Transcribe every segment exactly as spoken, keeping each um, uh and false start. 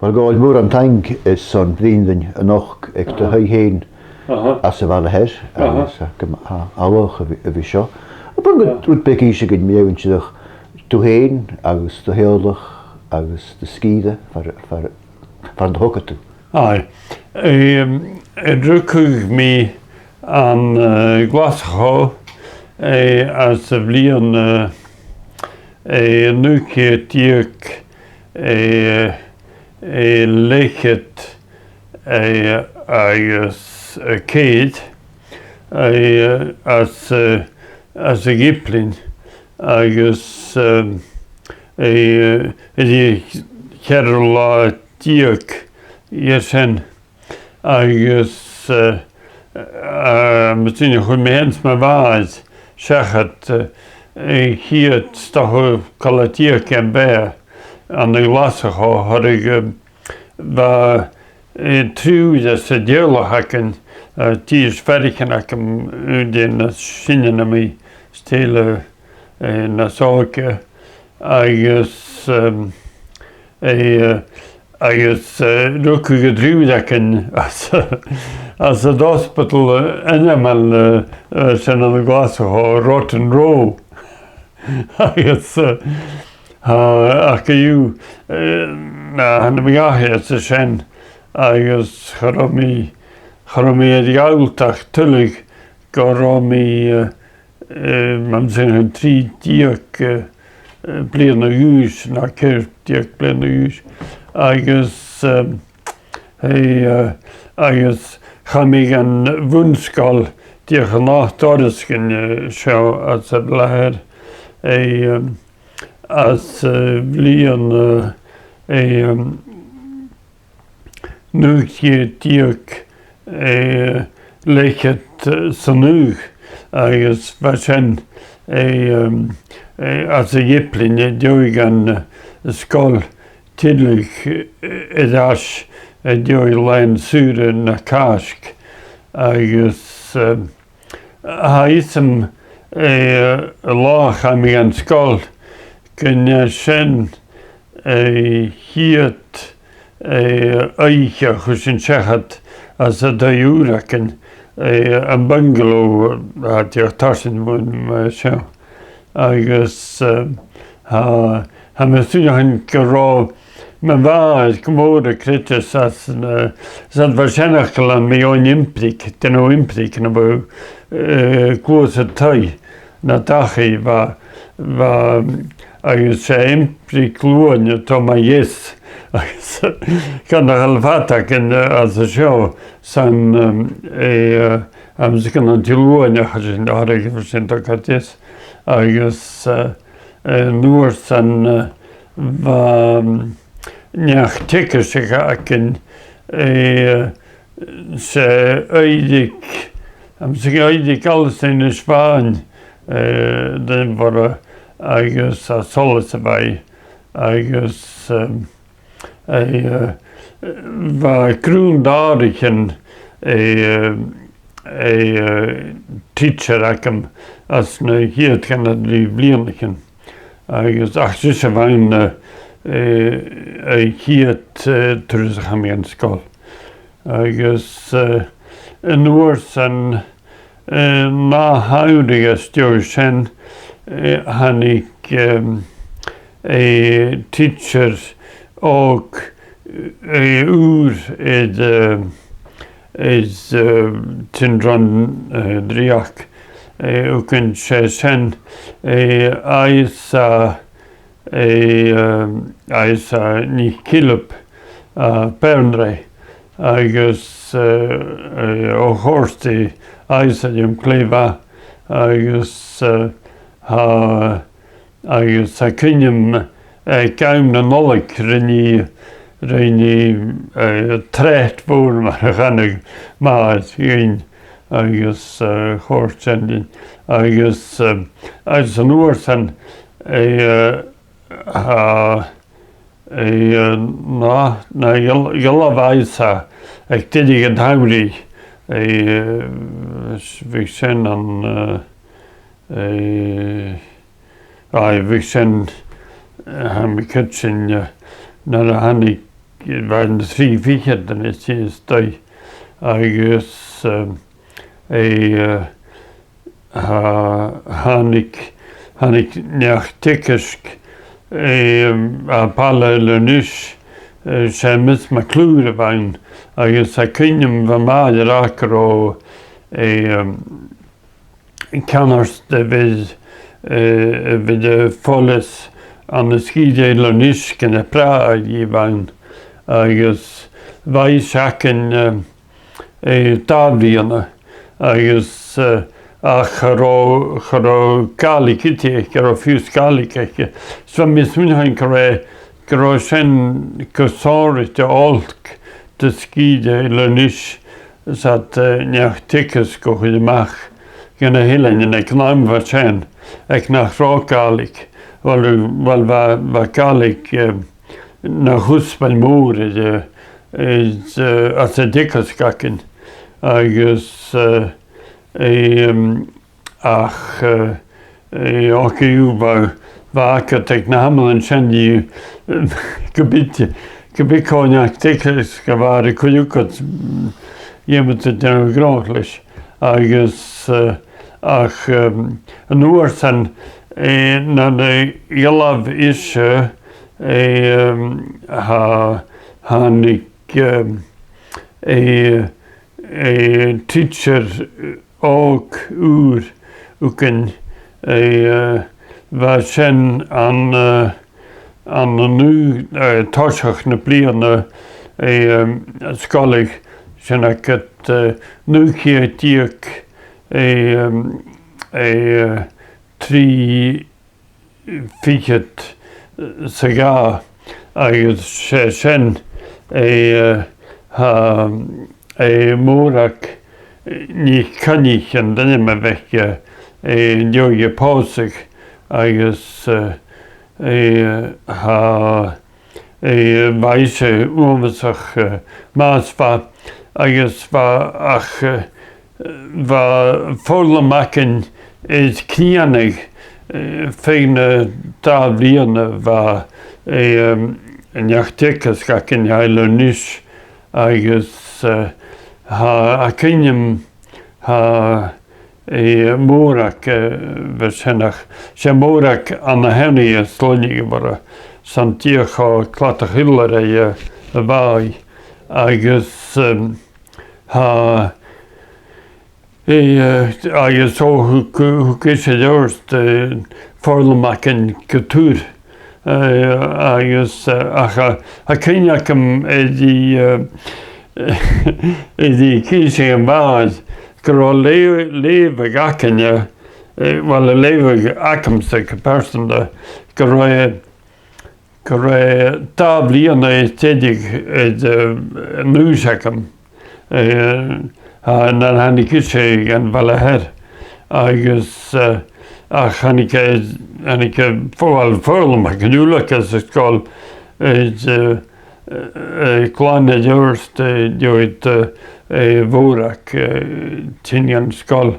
Uill, a Dhòmhnaill, mòran taing airson bruidhinn rinn a-nochd aig do Aha. thaigh fhèin Aha. anns a' bhaile thoir, Aha. agus, eh, gu math, tha, tha e math a bhith, a bhith seo. Abair rud, Aha. rud beag innse dhuinn mu dheidhinn do, do fhèin agus do theaghlach agus do sgìre, far, far, far an do thogadh tu. Aye. Em, rugadh mi ann an, eh, Glaschu, eh, anns a' bhliadhna, eh, eh, naoi ceud deug, eh, eh, leth-cheud, eh, agus, eh, ceud, eh, anns, eh, anns a' Ghiblean, agus, em, eh, eh, ceithir latha deug air sin. Agus, eh, eh, mas e sin, chuir mi fhèin 's mo mhàthair seachad, eh, a' chiad, 's dòcha, cola-deug am beatha ann an Glaschu, thoradh, eh, bha, eh, triùir sa teaghlach againn, eh, dithis pheathraichean agam, eh, aon de na seinnibh a bha mi, 's tè eile, eh, nas òige, agus, em, eh, agus, eh, rugadh an triùir againn anns, anns an ospadal, eh, ainmeil, eh, eh, sin ann an Glaschu, Rotten Row. Agus, eh, tha, ach co-dhiù, eh, na, tha mi ga thoirt às a sin, agus cha robh mi, cha robh mi air a dhol ach tuilleadh gun robh mi, eh, eh, mar sin, trì deug, eh, eh, bliadhna a dh'aois, no ceithir deug bliadhna a dh'aois. Agus, eh, eh, eh, agus chaidh mi dhan bhun-sgoil dìreach an ath thuras gun, eh, seo anns a' bhaile thoir, eh, eh, anns a' bhliadhna, eh, eh, naoi ceud deug, eh, leth-cheud, eh, 's a naoi, agus bha sin, eh, em, eh, anns a' Ghiblean, eh, an dèidh dhan, eh, sgoil tilleadh, eh, air ais, eh, an dèidh làithean saora na Càisge, agus, em, tha fhios agam, eh, an là a chaidh mi dhan sgoil, gun e sin, eh, a' chiad, eh, oidhche a chuir sinn seachad anns an taigh ùr againn, eh, am bungalow, eh, a tha dìreach tarsainn bhon, eh, seo. Agus, eh, tha, tha mi a' smaoineachadh gun robh mo mhàthair gu mòr a' creidsinn anns an, eh, 's ann bha seanfhacal ann mu dheidhinn impireag, dèanamh impireag nuair a bha, eh, gluasad taigh no dachaigh, bha, bha, agus 's e impireag luain a tha mi a' smaoineachadh. Agus, eh, chan eil fada againn, eh, às a seo, 's ann, em, eh, eh, am, 's ann an Diluain a chaidh sinn, a chaidh sinn a-steach. Agus, eh, eh, an uair sin, eh, bha, em, neach-teagaisg againn, eh, 's e Eirik, am, 's e Eirik Alasdair na Spàinn, eh, an t-ainm a bh' oirre, agus tha e solas a-bhos, agus, em, eh, eh, bha e grunn àraidhean, eh, eh, eh, teacher agam anns na ciad cheann de bhliadhnaichean. Agus ach 's ise a bh' ann, eh, eh, a' chiad, eh, turas a chaidh mi dhan sgoil. Agus, eh, an uair sin, eh, na h-uair às dèidh sin, eh, thàinig, em, eh, teacher òg, eh, ùr air, eh, air, eh, Tiobraid, eh, Dreuchd, eh, thugainn, 's e sin, eh, Ailsa, eh, eh, Ailsa NicPhilip, eh, à Bernraigh, agus, eh, eh, o chòrd i Ailsa rium glè mhath, agus, eh, tha, agus tha cuimhne agam, eh, aig àm na Nollaig, rinn i, rinn i, eh, treat mhòr, mar a chanadh m' athair dhuinn, agus, eh, chòrd sin rinn. Agus, eh, agus an uair sin, eh, tha, eh, na, na dh'fhal-, dh'fhalbh Ailsa aig deireadh an t-samhraidh, eh, bha sin ann, eh, eh, aidh, bha sin, eh, tha mi a' creidsinn, eh, nuair a thàinig, bha na trì ficheadan is, is dòigh. Agus, um, e, uh, tha-, thàinig, thàinig neach-teagaisg, um, à baile Inbhir Nis, uh, 's e Miss MacLure a bh' ann, agus tha cuimhne agam bha m' athair ag ràdh gun robh, um, ceannard de bhith, eh, a bhith a' foillseachadh ann an sgìre Inbhir Nis gun a' phràighe a bh' ann, agus bha i seachad, eh, eh, dà bhliadhna, agus, eh, ach cha robh, cha robh Gàidhlig idir, cha robh fiù 's Gàidhlig aice. So bha mi a' smaoineachadh gun robh, gun robh sin gu sònraichte olc do sgìre Inbhir Nis, 's iad, eh, neach-teagaisg a' cur a-mach dha na h-eileanan aig an àm a bha sin, aig nach robh Gàidhlig. Uill, uill, bha, bha Gàidhlig, eh, na chuspair mhòr air, eh, air, eh, às an teagasg againn. Agus, eh, eh, em, Ach, eh, eh, ocaidh, bha, bha agad aig na h-amannan sin, eh, ge bith, ge bith cò neach-teagaisg a bha air a chur thugad, mm, dh'fheumadh tu dèanamh gnothaich leis. Agus, eh, ach, em, an uair sin, eh, nuair a dh'fhalbh ise, eh, em, tha-, thàinig, em, eh, eh, tidsear òg ùr thugainn, eh, bha sin ann, eh, ann an, eh, toiseach na bliadhna, eh, sgoile, sin agad, eh, naoi ceud deug, eh, eh, trì fichead 's a dhà, agus 's e sin, eh, tha, eh, Mòrag NicCoinnich an t-ainm a bh' aice, eh, an deoghaidh a phòs i, agus, eh, eh, tha, eh, bha ise uabhasach, eh, math 's bha, agus bha, ach, eh, bha foghlam againn air crìonadh, eh, feadh na dà bhliadhna a bha, eh, em, an neach-teagaisg againn à Inbhir Nis, agus, eh, tha, tha cuimhne agam, tha, eh, Mòrag, eh, bha sin ach, 's e Mòrag ann an Heaney a sloinneadh a bh' oirre, 's ann dìreach o Cladach Iolaire, eh, a bha i, agus, em, tha, eh, eh, agus so thug, thug ise leabhar de foghlam againn gu tur. Eh, agus, eh, ach, eh, tha cuimhne agam air a, eh, air a chì sinn a-mhàin gun robh leughadh, leughadh againne, eh, uill, an leughadh agamsa gu pearsanta, gun robh e gun robh e dà bhliadhna air deireadh air, eh, an aois agam, eh, a, nuair a thàinig ise dhan Bhaile Shear. Agus, eh, ach thàinig e, thàinig e fo-, uill, foghlam againn uile aig an sgoil, eh, eh, eh, glan a leabhar de, de, de, eh, Mhòrag, eh, tighinn dhan sgoil.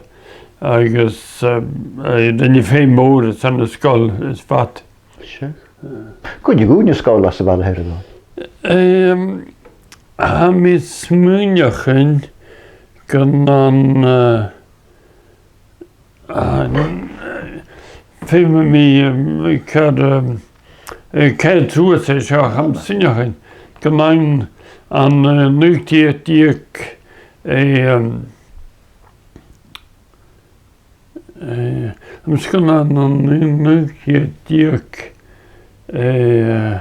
Agus, eh, eh, rinn i feum mòr airson na sgoile air fad. Seadh. Cuin a dhùin an sgoil às a' Bhaile Shear a-nis? Em, tha mi a' smaoineachadh gun ann, eh, an, eh, feumaidh mi, em, car, em, eh, car truas air seo, tha mi a' smaoineachadh gun ann an, eh, naoi deug deug, eh, em, Eh, tha mi a' smaoineachadh gun ann an naoi deug deug, eh,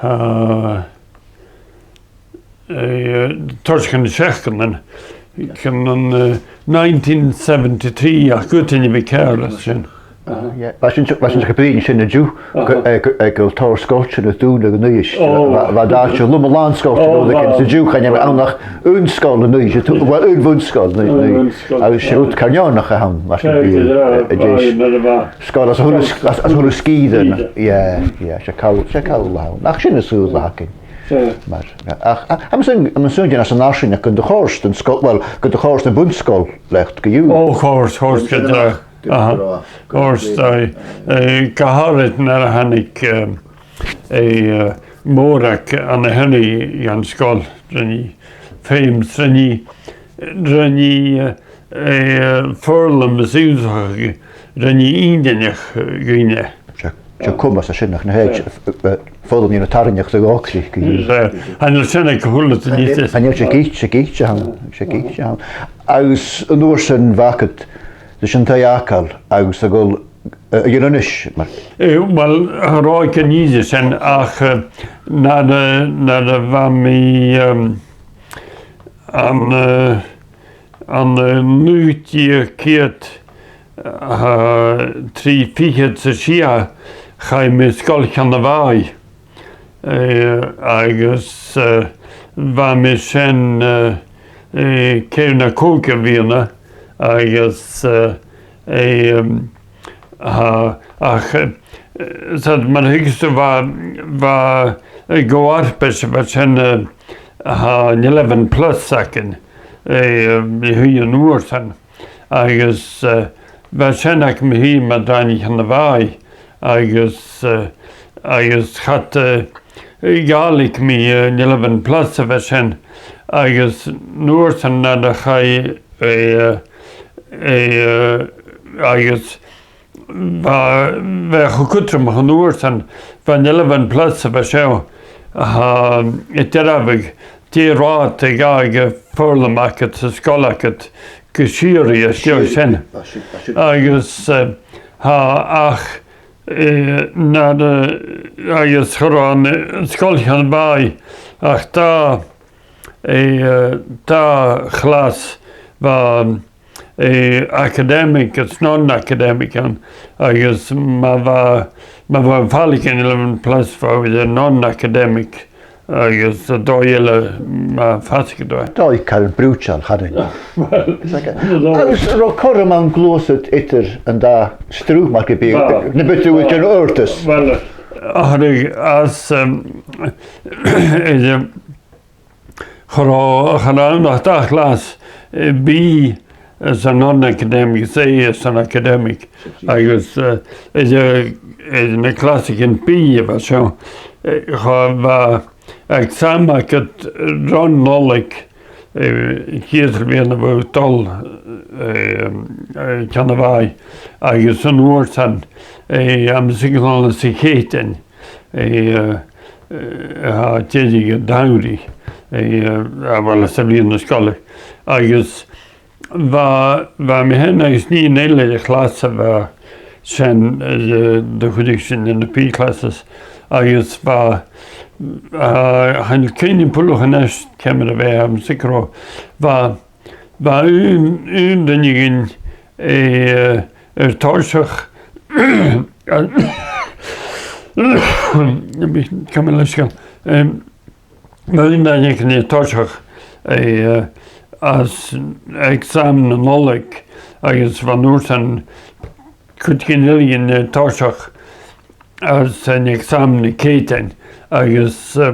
tha, eh, toiseach na seachdain, gun ann, eh, nineteen seventy-three, ach gu dè nì mi ceàrr leis sin. Aha. Yeah. Bha sinn, bha sinn a' bruidhinn sin an-diugh, gu, eh, gu, eh, gu bheil tòrr sgoiltean a' dùnadh a-nis. Ò. Bha, bha dà, loma-làn sgoiltean, ò, bha. An-diugh chan eil ann ach aon sgoil a-nis, uill, aon bhun-sgoil a-nis. Aon bhun-sgoil, agus 's e rud car neònach a th' ann, mar sin, eh, eh, dè. Sgoil às a h-uile, às, às a h-uile sgìre. Sgìre. Yeah, yeah, 's e call, 's e call a th' ann. Ach sin an saoghal a th' againn. Mar, ach, ach, tha mi a' smaoin-, tha mi a' smaoineachadh às an àirde sin gun do chòrd an sgoil, uill, gun do chòrd am bun-sgoil leat gu dearbh. Ò, chòrd, chòrd gu dearbh. Aha. Chòrd, eh, eh, gu h-àraid nuair a thàinig, eh, eh, eh, Mòrag ann a shin dhan sgoil, rinn i feum, rinn i, rinn i, eh, eh, foghlam is ùrachadh, rinn i inntinneach dhuinne. Seo, seo comas a sin, nach e, eh, foghlam a nì na tarraingeach sa ghòcaire. Eh, chan eil sin aig a h-uile duine. Chan eil, 's e git, 's e git a th' ann, 's e git a th' ann. Agus an uair sin bha agad ris an taigh fhàgail agus a dhol, eh, a dh'Inbhir Nis, mar. Eh, uill, cha robh agam ri sin ach, eh, nuair, eh, nuair a bha mi, ehm, ann, eh, ann an, eh, naoi deug ceud, eh, trì fichead 's a sia, chaidh mi a Sgoil Cheann a' Bhàigh. Eh, agus, eh, bha mi sin, eh, eh, ceithir no còig bliadhna, agus, eh, eh, um, tha, ach, eh, 's e mar a thuigeas tu, bha, bha, eh, gu farpais, bha sin, eh, tha, an eleven plus againn, eh, a thaobh an uair sin. Agus, eh, bha sin agam fhìn mun tàinig mi a Cheann a' Bhàigh, agus, eh, agus cha do, eh, dh'fhàg mi, eh, an eleven plus a bha sin, agus an uair sin nuair a chaidh, eh, eh, agus bha, bha e cho cudromach an uair sin, bha an eleven plus a bha seo, tha, a' dearbhadh dè an rathad a ghabhadh am foghlam agad sa sgoil agad gu sìorraidh às dèidh sin. Agus, eh, tha, ach, eh, nuair, eh, agus cha robh ann, eh, Sgoil Cheann a' Bhàigh ach dà, eh, eh, dà chlas, bha, eh, academic is non-academic ann, agus ma bha, ma bha am falach an eleven plus bha e non-academic, agus an dòigh eile ma fhasgadh tu e. Dòigh car brùideil, cha robh. Agus an robh cothrom ann gluasad eadar an dà sruth, mar gum biodh, na biodh tu a' dèanamh adhartas? Uill, cha robh, às, em, cha robh, cha robh ann ach dà chlas, eh, B as an non-academic, is A as an academic, agus, eh, is, eh, is na clasaichean B a bha seo, eh, cha bha exam agad ron Nollaig, eh, a' chiad bhliadhna a bha thu a' dol, eh, eh, Ceann a' Bhàigh, agus an uair sin, eh, am Sìon Chànain sa Chèitean, eh, eh, eh, tha, deireadh an t-samhraidh, eh, eh, a bha leis a' bhliadhna sgoile. Agus bha, bha mi fhìn agus nighean eile de chlas a bha sin, eh, de chuideachd sin ann am B classes. Agus bha, eh, chan eil cuimhne agam buileach a-nis ciamar a bha e, tha mi cinnteach, bha, bha aon, aon duine againn, eh, air tòiseachadh, cumaibh leisgeul, em, bha aon duine againn air tòiseachadh, eh, às exam na Nollaig, agus bha an uair sin cuideigin eile againn air tòiseachadh às an exam na Cèitean, agus, eh,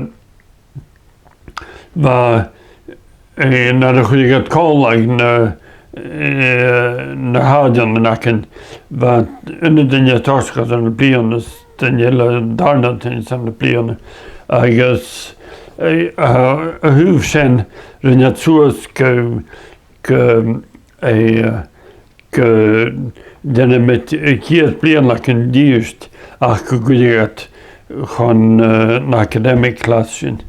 bha, eh, nuair a chuireadh iad còmhla na, eh, na h-àiteachan againn, bha aon duine air tòiseachadh anns a' bhliadhna, is duine eile an dàrna duine anns a' bhliadhna. Agus, eh, a, a thaobh sin, rinn iad suas gu, gu, eh, gu dèanamaid a' chiad bhliadhna againn a-rithist, ach gun cuireadh iad chun, eh, na academic class sin.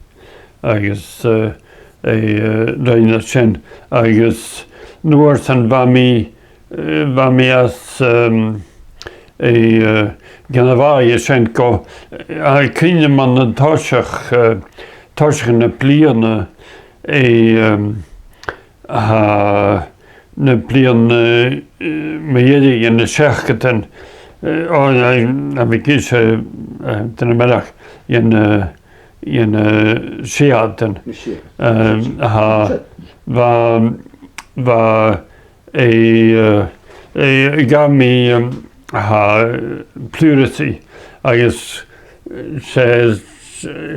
Agus, eh, eh, eh, rinn iad sin. Agus an uair sin bha mi, eh, bha mi às, ehm, eh, eh, Ceann a' Bhàigh an sin gu, eh, tha cuimhne agam an toiseach, eh, toiseach na bliadhna, eh, ehm, tha, na bliadhna, eh, mu dheireadh dha na seachdadan, eh, o, eh, tha mi ag innse, eh, dha na mìosan, dha na, dha na seachdadan. Na seachdadan. Eh, tha, bha, bha, eh, eh, eh, ghabh mi, eh, tha, pleurisy, agus 's e,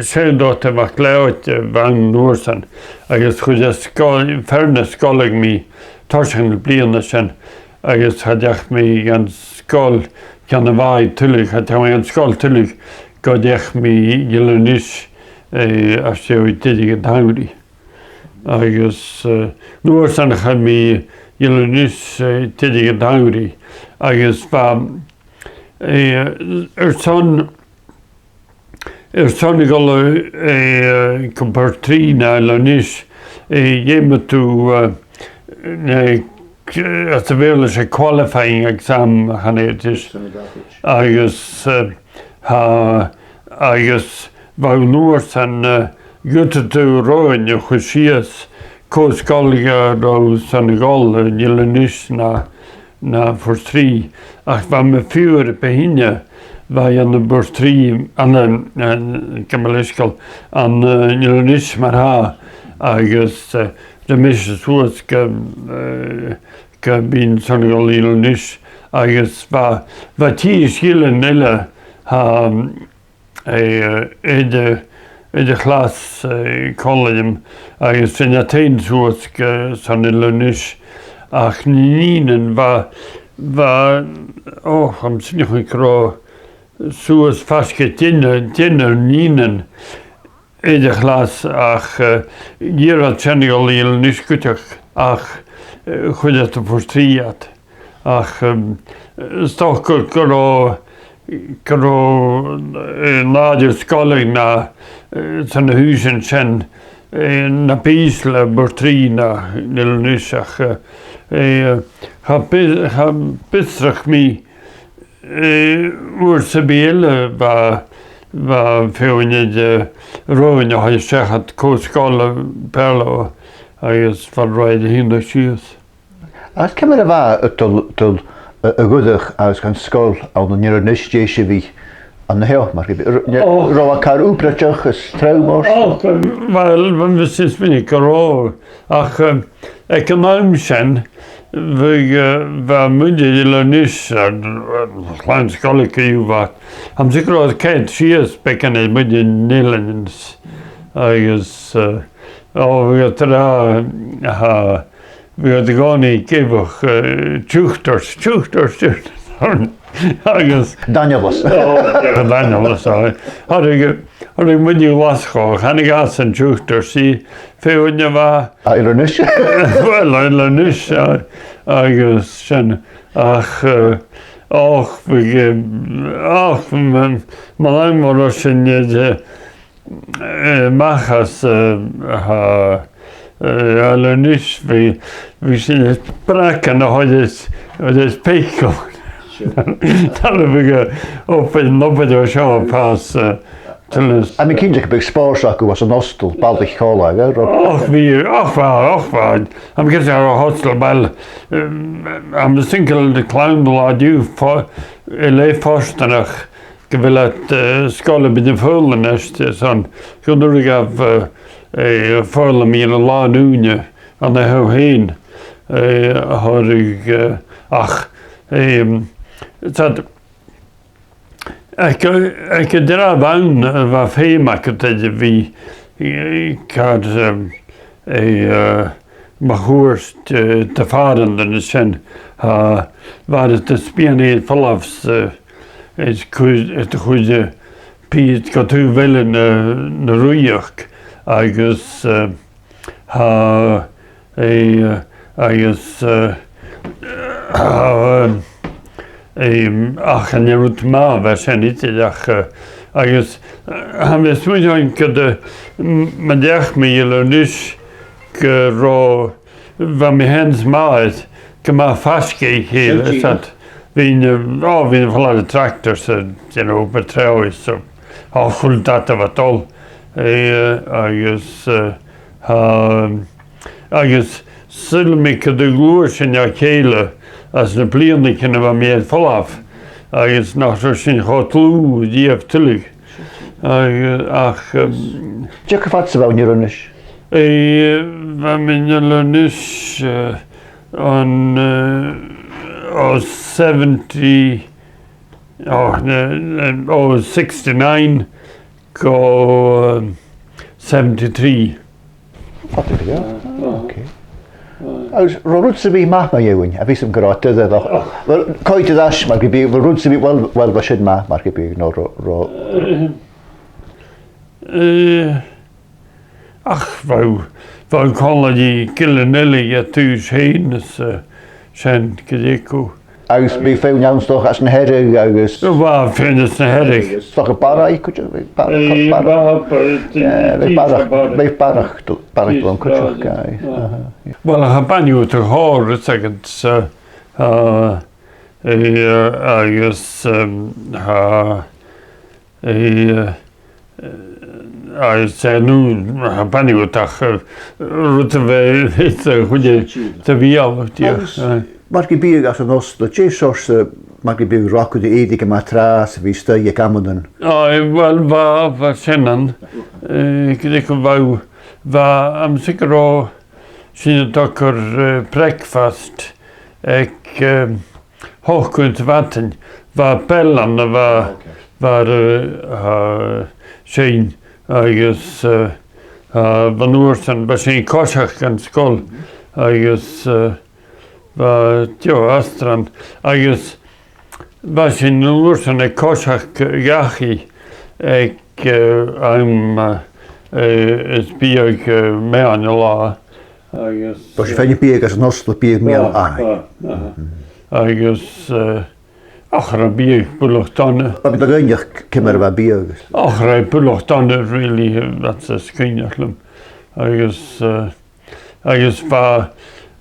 's e Dòtair MacLeòid a bh' ann an uair sin, agus chuir e sgoil, fear na sgoile mi toiseach na bliadhna sin, agus cha deach mi dhan sgoil Cheann a' Bhàigh tuilleadh, cha deach mi dhan sgoil tuilleadh, gun deach mi gu Inbhir Nis, eh, às dèidh tè dhen t-samhradh. Agus, eh, an uair sin chaidh mi a dh'Inbhir Nis, eh, tè dhen t-samhradh. Agus bha, eh, airson, airson a dhol, eh, gu Port Rìgh no Inbhir Nis, eh, dh'fheumadh tu, eh, na, eh, às a' Bheurla 's e qualifying exam a chanadh iad. Agus, eh, tha, agus bha an uair sin, eh, dh'fhaodadh tu roghainn a chur sìos cò an sgoil a bha thu airson a dhol, eh, an Inbhir Nis no, no Port Rìgh. Ach bha mi fiughair a' pàigheadh, bha i ann am Port Rìgh, ann an, an, gabh mo leisgeul, ann an, eh, an Inbhir Nis mar-thà, agus, eh, rinn mise suas gu, eh, gum bithinn airson a dhol a dh'Inbhir Nis, agus bha, bha tè is gillean eile, tha, eh, aig, aig a' chlas, eh, còmhla rium, agus rinn iad fhèin suas gu, airson Inbhir Nis, ach na nigheanan bha, bha, o, tha mi a' smaoineachadh gun robh suas faisg air deich, deich nigheanan aig a' chlas ach, eh, dh'iarr iad sin a dhol a dh'Inbhir Nis cuideachd ach, eh, chuir iad a' Phort Rìgh iad. Ach, em, 's dòcha gu, gu robh, gu robh, eh, nàdar sgoile na, eh, san a' chùis sin, eh, na b' ìsle Port Rìgh na, na Inbhir Nis ach, eh, eh, cha b', cha b' fhiosrach mi eh, uair sam bith eile, bha, bha feadhainn aig, eh, roghainn a thoirt seachad cò an sgoil a b' fheàrr leotha agus far an robh iad a' tionndadh sìos. Agus ciamar a bha a' dol, dol, eh, a dh'fhuireach agus dhan sgoil ann an Inbhir Nis, dè sibh ann a sheo, mar gum biodh, r-, ne-, Och. Robh e car ùpraiteach is trom ort? Och, uill, bha mi a' smaoineachadh gun robh, ach, eh, aig an àm sin, bha, eh, bha muinntir Inbhir Nis, eh, a' chlann-sgoile co-dhiù, bha, tha mi a' smaoineachadh gun robh ceud sìos beagan air muinntir an eilein, agus, eh, o, bha iad ag ràdh, tha, bha iad an-còmhnaidh ag èigheach, eh, tutors, tutors, tutors. Agus Daniel-as. O, yeah, Daniel-as, aye. Tha, aig, aig muinntir Ghlaschu, thàinig às an tutors, 's i feadhainn a bha À Inbhir Nis? Uill, à Inbhir Nis, aye, agus sin, ach, eh, och, bha, eh, och, m-, m-, mar a bha sin, eh, eh, a-mach às, eh, tha, eh, à Inbhir Nis, bha, bha sin, eh, bragan a thoirt, a thoirt peiceil. Sure. Tha, bha, eh, obair, an obair a bha seo a' pàs, eh, tuilleadh. Tha mi cinnteach gum biodh spòrs agaibh anns an ostal, balaich còmhla, eh, Rob? Och, bha, och, bha, och, bha. Tha mi cinnteach gun robh an t-ostal, bha, eh, tha mi cinnteach gu bheil an clann an-diugh fo-, a' leth fortanach gu bheil iad, eh, sgoil a' bhith nam foghlam a-nis, eh, son, gun urrainn dhaibh, eh, eh, foghlam a dhèanamh Là an Ùine ann an seo fhèin, eh, a thoireadh, eh, ach, eh, 's iad, aig, aig an dearbh àm, eh, bha feum agad air a bhith, eh, car, eh, eh, eh, mun cuairt, eh, do phàrantan is sin, tha, bha iad a' spìonadh air falbh 's, eh, is cuid, is do chuid, eh, pìos gu taobh eile na, na rìoghachd, agus, eh, tha, eh, agus, eh, tha, eh, ach chan e rud math a bha sin idir, ach, eh, agus, eh, tha mi a' smaoineachadh gun do, m-, mun deach mi a dh'Inbhir Nis gun robh, bha mi fhìn 's m' athair gu math faisg air a chèile, 's iad, bhithinn, eh, o, bhithinn a' falbh air an tractar 's a', you know, obair treabhaidh, so, o, a h-uile dad a bha a' dol, eh, agus, eh, tha, agus saoilidh mi gun do ghluais sinn à chèile anns na bliadhnaichean a bha mi air falbh, agus nach robh sinn cho dlùth a-riamh tuilleadh. Agus, ach, um, Dè cho fad 's a bha thu an Inbhir Nis? Eh, bha mi an Inbhir Nis, eh, on, eh, o seventy, o, na, na, o sixty-nine gu, um, seventy-three. Fada gu leòr. Ah, ok. Agus robh rud sam bith math mu dheidhinn, a bheil fhios agad gun robh, a bheil, uill, coimhead air ais, mar gum biodh, bheil rud sam bith, uill, uill, bha sin math, mar gum biodh, no ro-, ro- Eh, Eh, ach bha, bha còmhla ri gillean eile a' tighinn is, eh, sin gu dearbh. Agus bha feadhainn ann 's dòcha às na Hearadh agus... Bha feadhainn às na Hearadh. 'S dòcha Barraigh cuideachd, bha Barraigh, eh, Barraigh, bha, bha, eh, bha Barraigh, bha Barraigh, Barraigh, bha cuideachd, aye. Aha. Well, cha b' ann idir a thòisich iad, eh, eh, eh, agus, ehm, tha, eh, eh, agus, eh, no, cha b' ann idir ach, eh, rud a bha, eh, a' chuid de bhiadh, dìreach, agus, eh, mar gum biodh anns an osla, dè seòrsa mar gum biodh a' rachadh ri èirigh a-mach tràth 's a bhith a-staigh aig amannan? Aye, well, bha, bha sin ann, eh, gu dearbh, bha, bha, am, 's e gu robh sinn a' togail, eh, breakfast aig, eh, h-ochd uairean sa mhadainn, bha bell ann a bha, bha, eh, eh, sin, agus, eh, eh, bhon uair sin, bha sinn a' coiseachd dhan sgoil, agus, eh, bha deagh astar ann, agus bha sinn an uair sin a' coiseachd dhachaigh aig, eh, àm, eh, is biadh, eh, meadhan an latha. Agus, bha sibh a' faighinn biadh às an osla, biadh meadhan an latha. Bha, bha, aha. Agus, eh, ach, cha robh biadh buileach dona. Bha mi a' dol a dh'fhaighneachd ciamar a bha biadh. Ach, cha robh buileach dona, really, eh, that's a scuimhneach leam. Agus, eh, agus bha,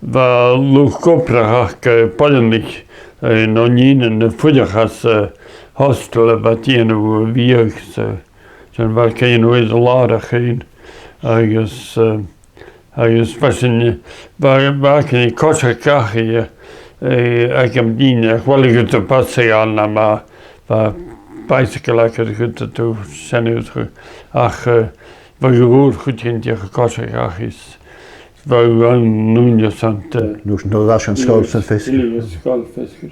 bha luchd-obrach aca, eh, boireannaich, eh, no nigheanan a' fuireach anns, eh, an osla a bha a' dèanamh, eh, biadh, so, sin a bha iad a' dèanamh air an làrach fhèin. Agus, eh, agus bha sinn, bha, bha againn ri coiseachd dhachaigh, eh, aig àm dìnneir, ach bha iad a' cur am bus ann, no ma bha bicycle aca a' cur an taobh sin, ach, eh, bha a' mhòr-chuid againn dìreach a' coiseachd dhachaigh is bha an ùine san, eh, no, no, leis an sgoil san fheasgar. Sgoil feasgar.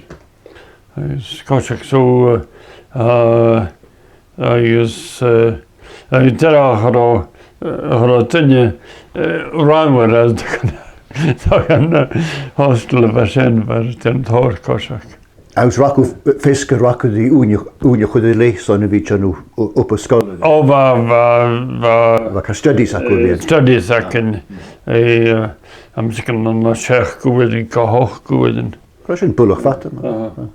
Agus coiseachd so, eh, eh, agus, eh, agus an dèidh sin cha robh, eh, cha robh duine, eh, ràmhar air dhan, dhan, eh, hostel a bha sin, mar a tha an tòrr coiseachd. Agus an robh agaibh feasgar, an robh agaibh ri ùine, ùine a chur ri leth son a bhith a' dèanamh o-, obair sgoile? O, bha, bha, bha. Bha car studies agaibh, eh, studies againn, eh, eh, am, 's e gun, ann an seachd uairean gu h-ochd uairean. Bha sin buileach fada, man. Aha.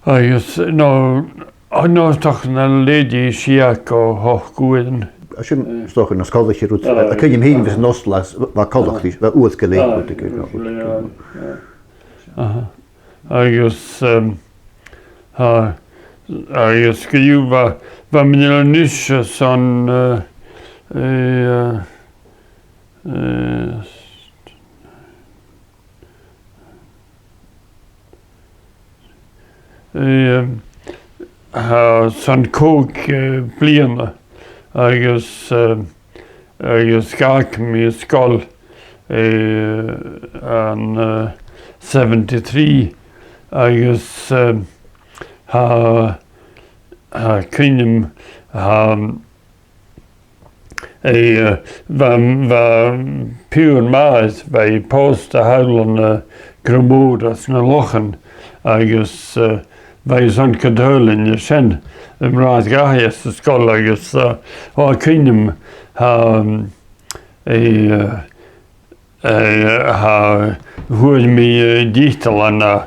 Agus, no, o, no, 's dòcha na leithid sin gu h-ochd uairean. Tha sin, eh, 's dòcha na sgoilearan rud. Ah, tha cuimhne agam fhìn, bha sinn an osla, bha coltach ris, bha uair gu leth, ah, rud, rud, rud, rud. Aha. Agus, ehm, tha, agus co-dhiù bha, bha mi a' dol a-nis son, eh, eh, eh, eh, tha, son còig, eh, bliadhna agus, eh, agus dh'fhàg mi an sgoil, eh, ann an, eh, seventy-three agus, eh, tha, tha cuimhne agam, tha, eh, bha, bha piuthar m' athar, bha i pòsta thall ann an, eh, Crodh Mòr anns na Lochan, agus, eh, bha i son cuideachadh leinn an sin, am, ràdh, dhachaigh às an sgoil agus, eh, o, tha cuimhne agam, tha, eh, eh, tha, fhuair mi, eh, diotalan, eh,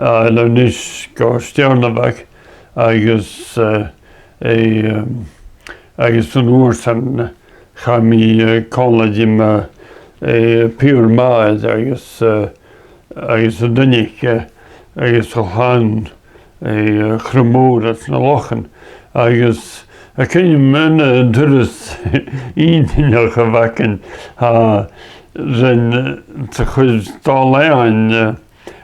eh, a-nis gu Steòrnabhagh agus, eh, eh, ehm, agus an uair sin chaidh mi, eh, còmhla ri mo, eh, piuthar m' athar agus, eh, agus an duine aice, eh, agus a chlann, eh, Chrodh Mòr anns na Lochan. Agus tha cuimhne agam an turas inntinneach a bh' againn, tha, rinn, eh, sa chuid dà làimh, eh,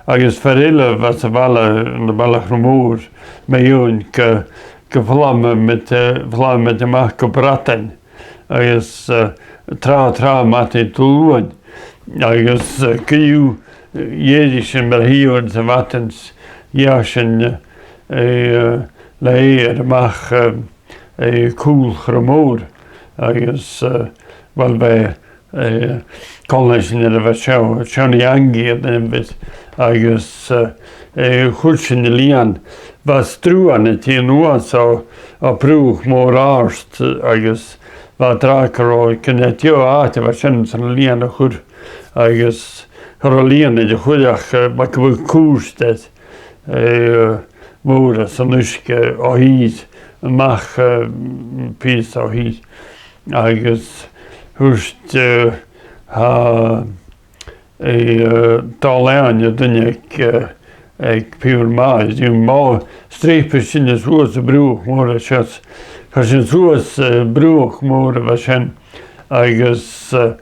agus fear eile a bha sa bhaile, na baile Chrodh Mòr, mu dheidhinn gu, gu falbhamaid, eh, falbhamaid a-mach gu Bradain. Agus, eh, tràth, tràth madainn Diluain. Agus, eh, co-dhiù, eh, dh'èirich sinn mu thìr sa mhadainn, dh'fhàs sinn, eh, eh, le èighear a-mach, eh, eh, cùl Chrodh Mòr. Agus, eh, uill, bha, eh, còmhla ris an fhear a bha seo, Seonaidh Angaidh an t-ainm a bh' air, agus, eh, eh, chuir sinn a lìon. Bha sruth ann a' tighinn suas o, o bruthach mòr àrd, agus bha tràcar o, gun e deagh àite a bha sin son an lìon a chur, agus cha robh lìon air a chur ach, eh, mar gum biodh cùirt air, eh, mòr san uisge o thìr, a-mach, eh, pìos o thìr. Agus thuirt, eh, tha, eh, Dòmhnall Iain, an duine aig, eh, aig Piuthar Math, is dìreach, streap sinn suas am bruthach mòr a tha seo. Chaidh sinn suas, eh, bruthach mòr a bha sin, agus, eh,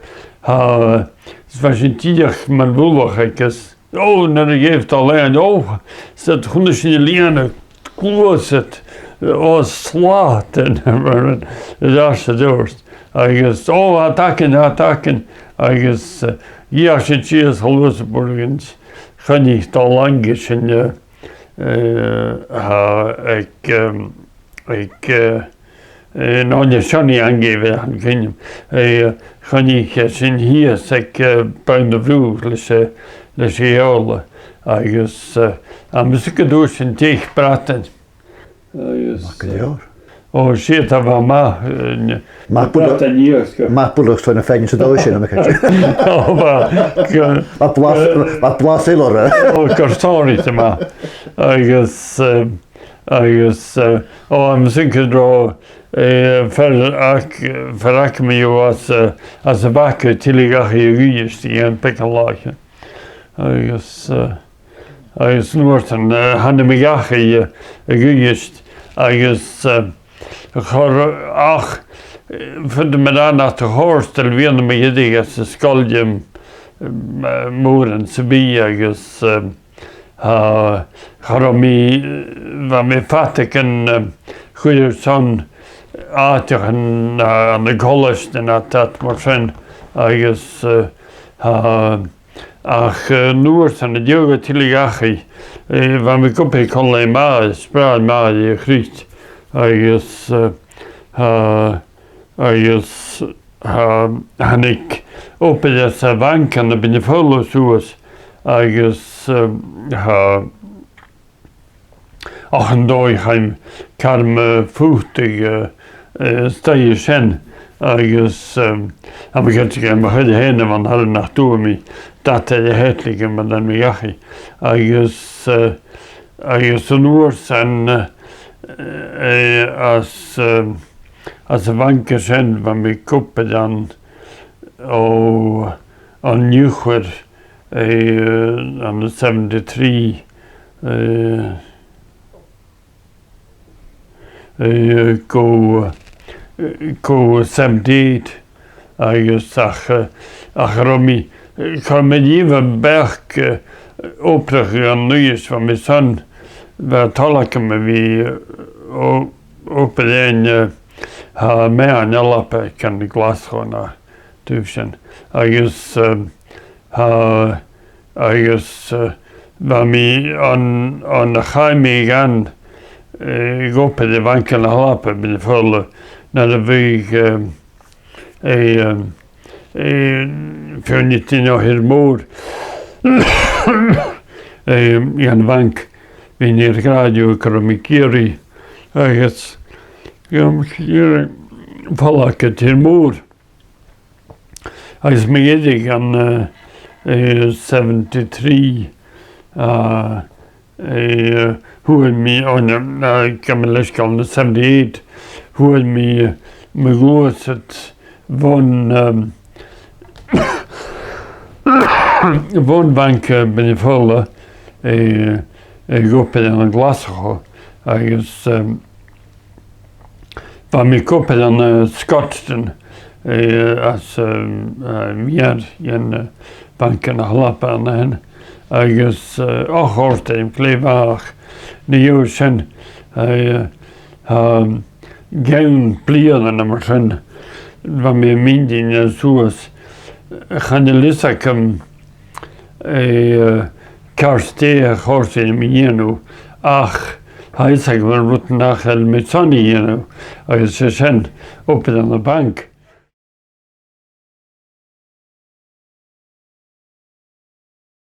tha, is bha sinn dìreach mun mhullach agus, o, nuair a dh'èigh Dòmhnall Iain, o, said, chunnaic sinn a lìon a' gluasad, o, slat, an, an, an, an, an, agus, o, tha e againn, tha e againn, agus, eh, dh'fheuch sinn sìos a Luasaborg, agus choinnich Dòmhnall Angaidh sinn, eh, eh, tha, aig, em, aig, eh, eh, no, an e Seonaidh Angaidh a bh' ann, chan eil cuimhn' a'm, eh, choinnich sinn shìos aig, eh, bonn a' bhruthach leis, eh, leis a' gheòla, agus, eh, tha mi a' smaoineachadh gun d' fhuair sinn deich bradan. Agus, math gu leòr. O, 's e, tha, bha e math, eh, n-, math buileach, bradan dìreach. Math buileach son a' faighinn san dòigh sin, am, o, bha, gu- Bha blas, bha blas eile orra. O, gu sònraichte math. Agus, eh, agus, eh, o, tha mi a' smaoineachadh gun robh, eh, fear aig, fear aig mo mhàthair às, eh, às a' Bhac a' tilleadh dhachaigh a dh'Uibhist aon beagan làithean. Agus, eh, agus an uair sin, eh, thàinig mi dhachaigh, eh, a dh'Uibhist, agus, eh, cha robh, ach, eh, faodaidh mi ràdh nach do chòrd e, bha mi a' dol a dh'fhalbh às an sgoil, em, eh, mòran sam bith agus, eh, tha, cha robh mi, bha mi fada gun, eh, chur airson àiteachan, eh, ann an colaiste no dad mar sin, agus, eh, tha, ach, eh, an uair sin, an dèidh tilleadh dhachaigh, eh, bha mi ag obair còmhla ri mo mhàthair, is bràthair mo mhàthar a chruit, agus, eh, tha, agus, tha, thàinig obair anns a' bhanca ann am Beinn na Faoghla suas, agus, eh, tha, ach an dòigh, chaidh mi, chaidh mi a phutadh, eh, eh, a-staigh an sin, agus, eh, tha mi a' creidsinn gu bheil mo chuid fhèin a' faireachdainn nach d' fhuair mi dad air a theicnigeadh mar a thàinig mi dhachaigh. Agus, eh, agus an uair sin, eh, eh, às, eh, às a' bhanca sin, bha mi ag obair ann o, an Iuchar, eh, ann an seventy-three, eh, eh, gu, eh, gu seventy-eight, agus ach, eh, ach cha robh mi, eh, cha robh mi riamh am beachd, eh, obrachadh ann an Uibhist, bha mi son, bha toil agam a bhith, eh, o-, obair fhaighinn, eh, tha meadhan Alba, can Glaschu no taobh sin. Agus, eh, tha, agus, eh, bha mi an, an, chaidh mi dhan, eh, obair aig Banca na h-Alba, Beinn na Faoghla, nuair a bhiodh, eh, eh, eh, eh, feadhainn a' tighinn o Thir Mòr, eh, dhan bhanc, bhithinn air a ràdh riutha gun robh mi ag iarraidh, agus gun robh mi ag iarraidh falbh gu Tìr Mòr. Agus mu dheireadh ann an, eh, eh, seventy-three, eh, eh, fhuair mi, o, na, na, gabh mo leisgeul, ann an seventy-eight, fhuair mi, eh, mo ghluasad bhon, ehm, bhon Bhanc, eh, Beinn na Faoghla, eh, eh, ag obair ann an Glaschu, agus, ehm, bha mi ag obair ann an, eh, Scotstoun, eh, anns, eh, eh, meadhan, eh, Banca na h-Alba an sin, agus, eh, och, chòrd e rium glè mhath. Ach an uair sin, eh, um, ceann bliadhna no mar sin, bha mi a' mìneachadh suas, chan eil fhios agam, eh, càit an do chòrd e rium a dhèanamh, ach tha fhios agam an rud nach eil mi son a dhèanamh, agus 's e sin obair ann am banc.